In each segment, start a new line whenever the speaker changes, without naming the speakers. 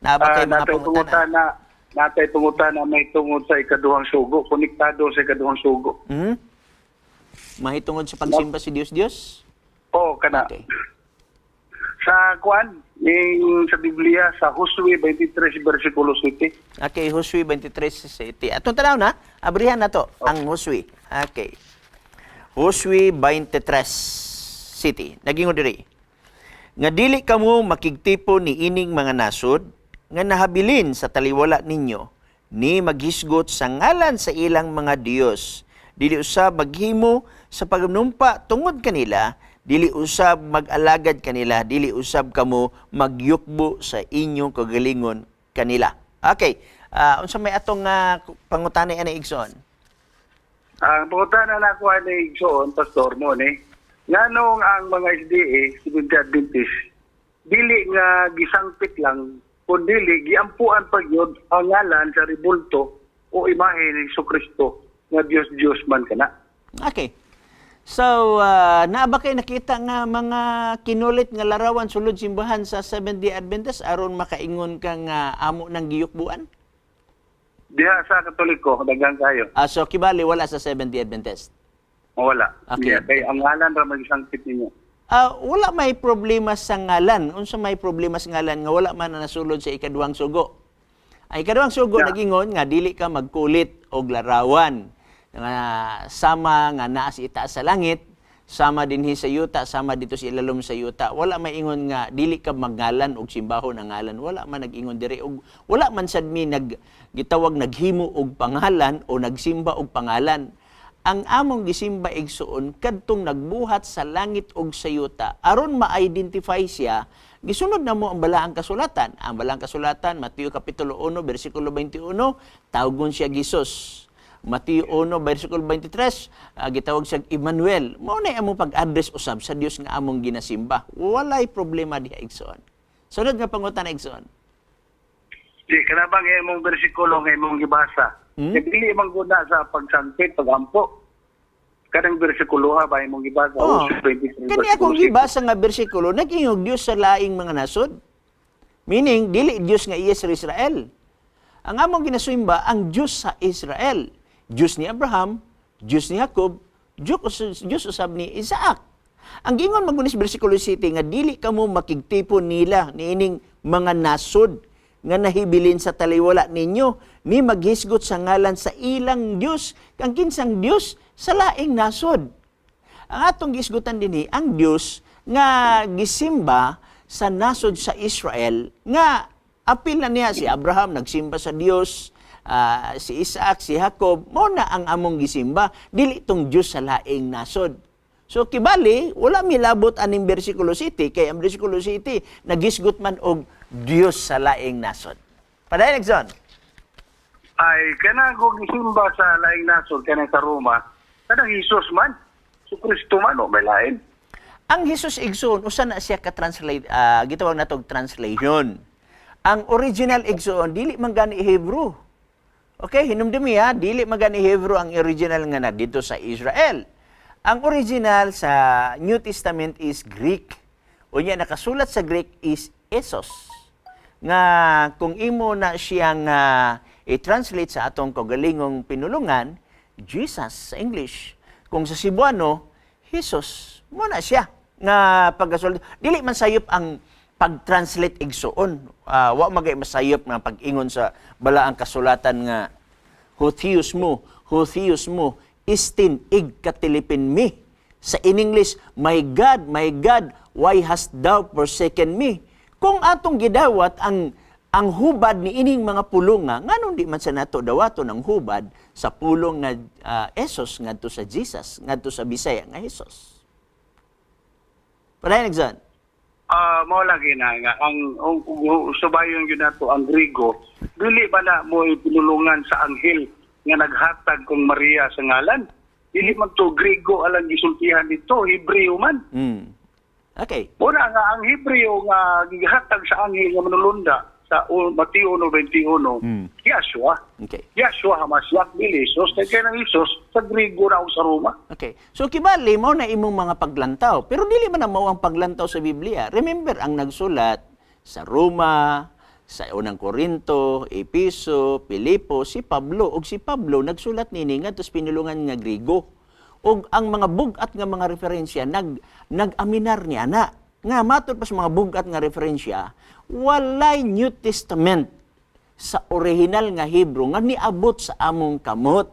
Naa ba kay mga
Natay
pangutana?
Pangutana, natay pangutana may tungod sa ikaduhang sugo, konektado sa ikaduhang sugo.
Mahitungod sa pagsimba si Dios Dios?
Oo, kana.
Okay.
Sa kuan, ning sa Biblia sa Josue 23 versikulo 7.
Okay, Josue 23:7. Atong tanaw na, abrihan na to ang Josue. Okay. Josue 23:7. Nagingon diri. Nga dili kamo makigtipo ni ining mga nasod nga nahabilin sa taliwala ninyo ni maghisgot sa ngalan sa ilang mga Dios. Dili usab maghimo sa pagnumpa tungod kanila, dili usab mag-alagad kanila, dili usab kamo magyukbo sa inyong kagalingon kanila. Okay. Unsa may atong pangutana ani, igsoon?
Ang pangutana na ako ani, igsoon, pastor mo ni, nganong ang mga SDA, Seventh Adventist, dili nga gisangpit lang, kun dili giampuan pa gyud ang ngalan sa rebulto o imahe ni Kristo nga Dios Dios man kana?
Okay. So, naa ba kay nakita nga mga kinulit nga larawan sulod simbahan sa Seventh-day Adventist aron makaingon ka nga amo ng giyukbuan?
Diha sa Katoliko, daghan kayo.
Ah, so kibali wala sa Seventh-day Adventist.
Wala.
Okay.
Yeah, kay ang ngalan ra magisangpit ninyo.
Ah, wala may problema sa ngalan. Unsa may problema sa ngalan nga wala man na nasulod sa ikaduhang sugo? Ang ikaduhang sugo nagingon nga dili ka magkulit og larawan nga sama nga naa sa itaas sa langit, sama dinhi sa yuta, sama dito sa ilalom sa yuta. Wala may ingon nga dili ka magngalan og simbahon ang ngalan. Wala man nag-ingon diri og wala man sad mi nag gitawag naghimo og pangalan o nagsimba og pangalan. Ang among gisimba, igsuon, kadtong nagbuhat sa langit ug sa yuta. Aron ma-identify siya, gisunod na mo ang balaang kasulatan. Ang balaang kasulatan, Mateo kapitulo 1 bersikulo 21, tawgon siya Jesus. Mateo 1 bersikulo 23, gitawag siya Emmanuel. Mao na among pag-address usab sa Dios nga among ginasimba. Walay problema diha, igsoon. Sunod nga pangutana, igsoon.
Di kana bang imong bersikulo nga imong gibasa? Kay dili man guna sa pagsangpit, pagampo. Kanang bersikulo ha ba imong gibasa?
Oh.
Josue 23
Kani akong
versikulo 7.
gibasa nga bersikulo, nag-ingog Dios sa laing mga nasod. Meaning, dili Dios nga iya sa Israel. Ang among ginasimba, ang Dios sa Israel. Dios ni Abraham, Dios ni Jacob, Dios usab ni Isaac. Ang gingon man sa bersikulo 7 nga dili kamo makigtipo nila niining mga nasod nga nahibilin sa taliwala ninyo ni maghisgot sa ngalan sa ilang Dios, kang kinsang Dios sa laing nasod. Ang atong gisgutan dinhi ang Dios nga gisimba sa nasod sa Israel nga apil na niya si Abraham nagsimba sa Dios, si Isaac, si Jacob, mo na ang among gisimba, dili tong Dios sa laing nasod. So kibali wala milabot aning bersikulo 7 kay ang bersikulo 7 nagisgot man og Dios sa laing nasod. Padayon, igsoon.
Ay kanang kung gisimba sa laing nasod, kanang sa Roma, kanang Jesus man, si Kristo man o may lain.
Ang Jesus, igsoon, usa na siya ka-translate, gitawag natog translation. Ang original, igsoon, dili man gani Hebrew. Okay, hinumdumi ha, dili man gani Hebrew ang original nga na dito sa Israel. Ang original sa New Testament is Greek. Unya nakasulat sa Greek is Esos. Nga kung imo na siyang i-translate sa atong kaugalingong pinulungan, Jesus sa English. Kung sa Cebuano, Jesus. Mo na siya nga pagkasulat. Dili man sayop ang pag-translate, igsuon. Wa magay masayop nga pag-ingon sa balaang kasulatan nga "Ho Theos mo, ho Theos mo, istin ig katilipin mi." Sa in English, "My God, my God, why hast thou forsaken me?" Kung atong gidawat ang hubad ni ining mga pulong nga, nganong di man sa nato dawaton ang hubad sa pulong nga Esos ngadto sa Jesus, ngadto sa Bisaya nga Jesus? Padayon, igsoon.
Ah, mao lagi na nga ang subayon gyud nato ang Grigo, dili ba na mo pinulungan sa anghel nga naghatag kong Maria sa ngalan? Dili man to Grigo alang gisultihan dito, Hebreo man. Una nga ang Hebreo nga gihatag sa anghel nga manulunda sa Mateo 1:21, Yeshua. Yeshua Hamashiach, dili Jesus. Kay kay nang Jesus sa Grigo ra o sa Roma.
Okay. So kibali mao na imong mga paglantaw, pero dili man na mao ang paglantaw sa Biblia. Remember, ang nagsulat sa Roma, Sa unang Korinto, Episo, Pilipo, si Pablo. Og si Pablo nagsulat nini ngadto sa pinulungan nga Griego. Og ang mga bug-at nga mga referensya nag-aminar niya na nga matod pa sa mga bug-at nga referensya, walay New Testament sa original nga Hebrew nga niabot sa among kamot.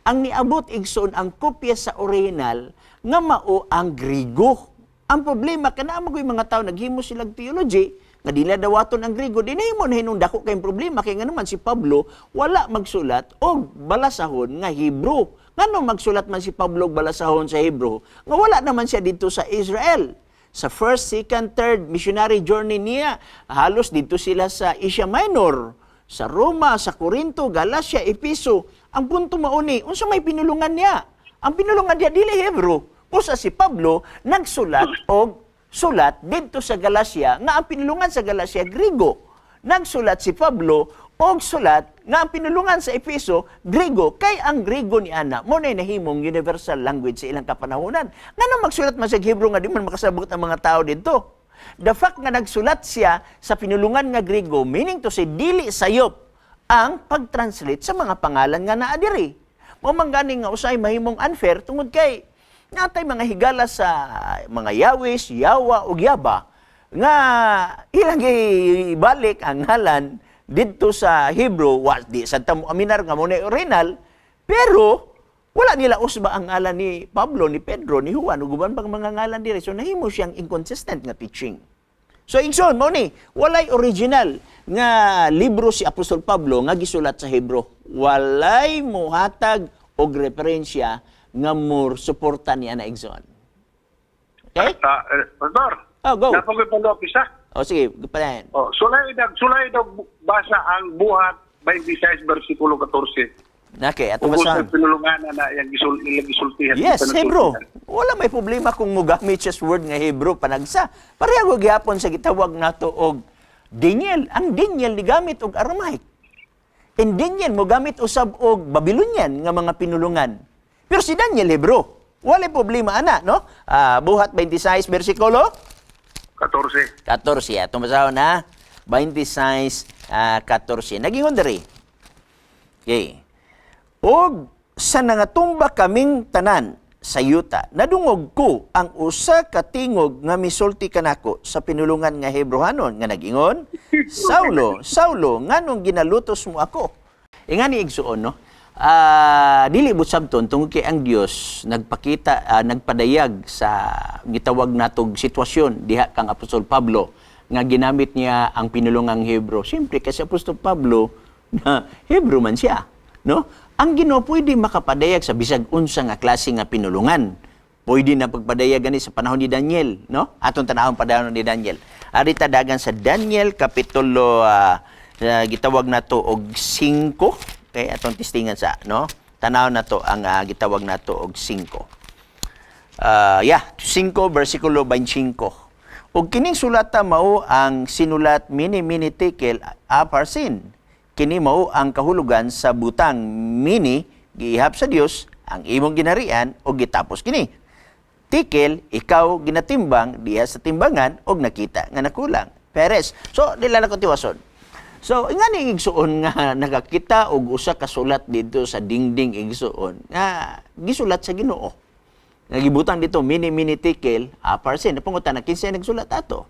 Ang niabot, igsoon, ang kopya sa original nga mao ang Griego. Ang problema kana mo mga tao naghimo silang theology nga dili dawaton ang Griego, dinahimo na hinung dako kayong problema kay ngano man si Pablo wala magsulat og balasahon nga Hebrew. Ngano magsulat man si Pablo og balasahon sa Hebrew nga wala naman siya dito sa Israel? Sa first, second, third missionary journey niya, halos dito sila sa Asia Minor, sa Roma, sa Corinto, Galacia, Episo. Ang punto mauni, unsa may pinulungan niya? Ang pinulungan niya dili Hebrew. Usa si Pablo nagsulat og sulat didto sa Galacia nga ang pinulungan sa Galacia Griego. Nagsulat si Pablo og sulat nga ang pinulungan sa Episo Griego, kay ang Griego ni ana mo na nahimong universal language sa ilang kapanahonan. Ngano magsulat man sa Hebrew nga di man makasabot ang mga tao didto? The fact nga nagsulat siya sa pinulungan nga Griego, meaning to say dili sayop ang pag-translate sa mga pangalan nga naa diri. Mao man gani nga usay mahimong unfair tungod kay natay mga higala sa mga Yawis, Yawa ug Yaba nga ilang ibalik ang ngalan didto sa Hebrew. Wa di sa tamo aminar nga mo na original, pero wala nila usba ang ngalan ni Pablo, ni Pedro, ni Juan ug uban pang mga ngalan diri. So nahimo siyang inconsistent nga teaching. So igsoon, mao ni walay original nga libro si Apostol Pablo nga gisulat sa Hebrew. Walay muhatag og referensya nga mo suporta niya na, igsoon. Okay?
Pastor,
Oh, go.
Naa pa koy follow-up isa.
O sige, padayon.
Oh, sulay dag basa ang Buhat 26 versikulo 14.
Okay, ato
Ug sa
basahan.
pinulungan na yang ilang gisultihan.
Yes, Hebrew. Wala may problema kung mugamit siya sa word nga Hebrew panagsa. Pareho gihapon sa gitawag nato og Daniel. Ang Daniel gigamit og Aramaic. And Daniel mogamit usab og Babylonian nga mga pinulungan. Pero si Daniel Hebrew. Wala problema ana, no? Ah, Buhat 26 versikulo
14.
14. Atong basahon na 26 14. Nagingon diri. Okay. Og sa nangatumba kaming tanan sa yuta, nadungog ko ang usa ka tingog nga misulti kanako sa pinulungan nga Hebrohanon nga nagingon, "Saulo, Saulo, nganong ginalutos mo ako?" Ingani, igsuon, no? Dili but sabton tungod kay ang Dios nagpakita, nagpadayag sa gitawag natog sitwasyon diha kang Apostol Pablo nga ginamit niya ang pinulungang Hebro. Siyempre kasi Apostol Pablo na Hebrew man siya, no? Ang Ginoo pwede makapadayag sa bisag unsa nga klase nga pinulungan. Pwede na pagpadayag gani sa panahon ni Daniel, no? Atong tanawon panahon ni Daniel. Ari ta dagan sa Daniel kapitulo gitawag nato og 5. Okay, atong testingan sa, no? Tanaw nato ang gitawag nato og 5. Yeah, 5 versikulo 25. Ug kining sulata mao ang sinulat mene mene tekel aparsin. Kini mao ang kahulugan sa butang mene, giihap sa Dios ang imong ginarian ug gitapos kini. Tekel, ikaw ginatimbang diha sa timbangan ug nakita nga nakulang. Peres. So dili na ko tiwason. So ingani, igsuon, nga nakakita og usa ka sulat dito sa dingding, igsuon, nga gisulat sa Ginoo. Nagibutang dito mene mene tekel aparsin. Napangutan na, kinsay nagsulat ato?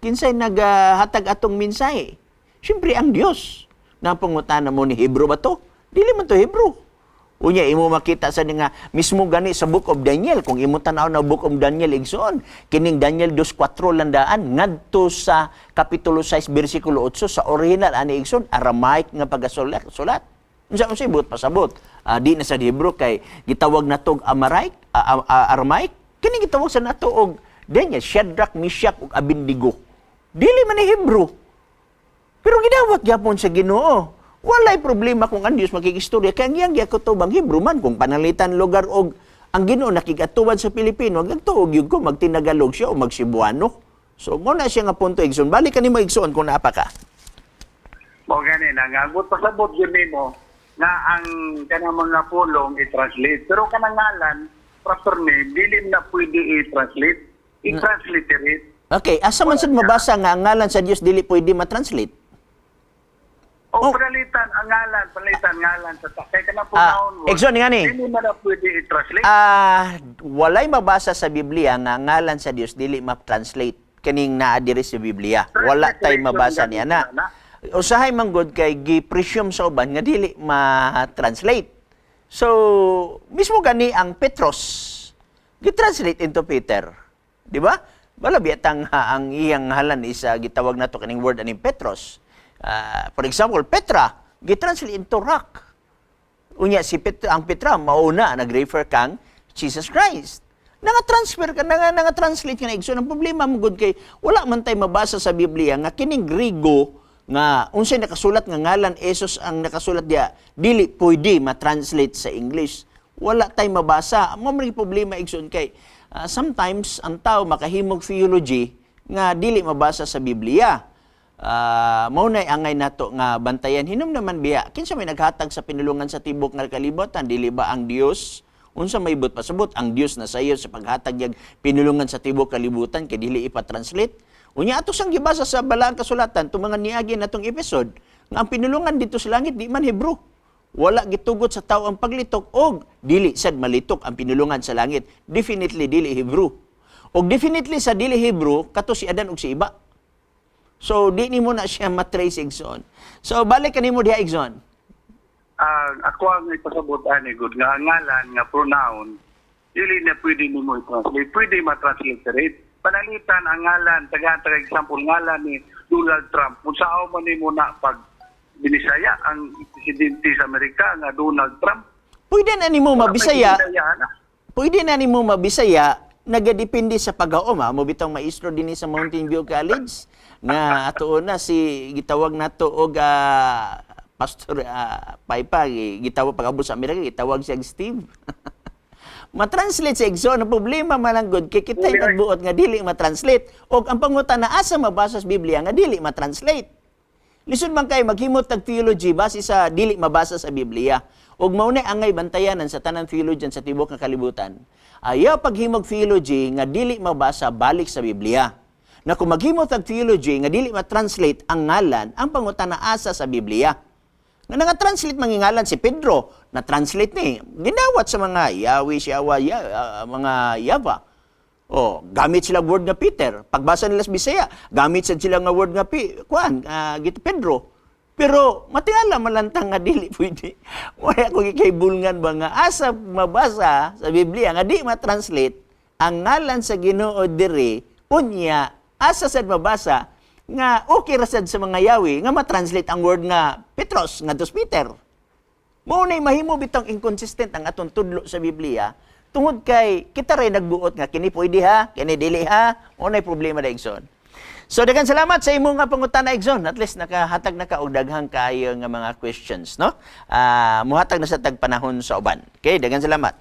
Kinsay naghatag atong mensahe? Siyempre ang Dios. Napangutana mo ni Hebrew ba to? Dili man to Hebrew. Unya imo makita sa nga mismo gani sa Book of Daniel, kung imo tan-aw na Book of Daniel, igsoon, kining Daniel 2:4 landaan ngadto sa kapitulo 6 bersikulo 8, sa original ani, igsoon, Aramaic nga pagasulat sulat. Unsa unsay buot pasabot? Di na sa Hebrew kay gitawag natog Amaraic, Aramaic kini gitawag sa nato og Daniel, Shadrach, Meshach ug Abednego. Dili man ni Hebrew. Pero gidawat gyapon sa Ginoo. Walay problema kung ang Dios makikistorya kay ang iyang giakutubang Hebrew man. Kung panalitan lugar og ang Ginoo nakigatuan sa Pilipino, nagtuog yun ko magtinagalog siya o magsibuano. So mo na siya nga punto, igsoon. Balik kanimo, igsoon, kung naa pa ka.
Mao gani na nga buot pasabot yun nimo nga ang kanang mga pulong i-translate. Pero kanang ngalan, proper name, dili na pwede i-translate. I-transliterate.
Okay, asa man sad mabasa nga ang ngalan sa Dios dili pwede ma-translate?
O
Oh.
panalitan ang ngalan, panalitan ngalan sa kay kanang
Ah,
pronoun word.
Exxon, nga ni.
Dili man na pwede i-translate.
Walay mabasa sa Biblia nga ang ngalan sa Dios dili ma-translate kining naa diri sa Biblia. Wala tay mabasa niya na. Usahay man gud kay gi-presume sa uban nga dili ma-translate. So, mismo gani ang Petros gi-translate into Peter. Di ba? Wala biyatang ha, ang iyang ngalan is gitawag nato kining word aning Petros. For example, Petra gi-translate into rock. Unya si Petra, ang Petra mauna nag-refer kang Jesus Christ. Nanga-transfer ka, nanga-translate ka na, igsoon. Ang problema mo gud kay wala man tay mabasa sa Biblia nga kining Grigo nga unsay nakasulat nga ngalan Jesus ang nakasulat diya dili pwede ma-translate sa English. Wala tay mabasa. Mao man problema, igsoon, kay sometimes ang tao makahimog theology nga dili mabasa sa Biblia. Mao nay angay nato nga bantayan. Hinom naman biya, kinsa may naghatag sa pinulungan sa tibok nga kalibutan? Dili ba ang Dios? Unsa may buot pasabot ang Dios na sayo sa paghatag yag pinulungan sa tibok kalibutan kay dili ipa-translate? Unya ato sang gibasa sa Balaang Kasulatan tong mga niagi natong episode nga ang pinulungan dito sa langit di man Hebrew. Wala gitugot sa tao ang paglitok og dili sad malitok ang pinulungan sa langit. Definitely dili Hebrew. Og definitely sa dili Hebrew kato si Adan ug si Iba. So di nimo na siya matrace, igsoon. So balik kanimo diha, igsoon.
Ako ang ipasabot ani gud nga ang ngalan nga pronoun dili na pwede nimo i-translate. Pwede ma-transliterate. Panalitan ang ngalan, taga taga example ngalan ni Donald Trump. Kung sao man nimo na pag binisaya ang presidente sa Amerika nga Donald Trump.
Pwede na nimo mabisaya,
Wala pa yung na.
Pwede na nimo mabisaya, nagadepende sa paghaom ha. Mo bitong maestro dinhi sa Mountain View College nga ato na si gitawag nato og Pastor Paypa, gitawag pag-abot sa Amerika gitawag siya og Steve. Ma-translate sa, igsoon. Ang problema malanggod kay kita nagbuot nga dili ma-translate og ang pangutana, asa mabasa sa Biblia nga dili ma-translate? Lisod man kay maghimot tag theology base sa dili mabasa sa Biblia. Ug mao na angay bantayanan sa tanan theologian sa tibuok nga kalibutan. Ayaw paghimog theology nga dili mabasa balik sa Biblia. Na kung maghimot tag theology nga dili ma-translate ang ngalan, ang pangutana, asa sa Biblia? Nga nga-translate mangingalan si Pedro, na-translate ni, ginawat sa mga Yahweh, Shawa, ya, mga Yava. Oh, gamit sila word nga Peter. Pagbasa nila sa Bisaya, gamit sad sila nga word nga kuan, gito Pedro. Pero matingala malantang nga dili pwede. Wala ko gikaybulngan ba nga asa mabasa sa Biblia nga di ma-translate ang ngalan sa Ginoo diri? Unya asa sad mabasa nga okay ra sad sa mga Yahweh nga ma-translate ang word nga Petros nga dos Peter? Mao nay mahimo bitong inconsistent ang atong tudlo sa Biblia tungod kay kita ray nagbuot nga kini pwede ha, kini dili ha. Mao nay problema da, igsoon. So daghan salamat sa imong nga pangutana, igsoon. At least nakahatag na ka og daghang kaayo nga mga questions, no? Muhatag na sa tag panahon sa uban. Okay, daghan salamat.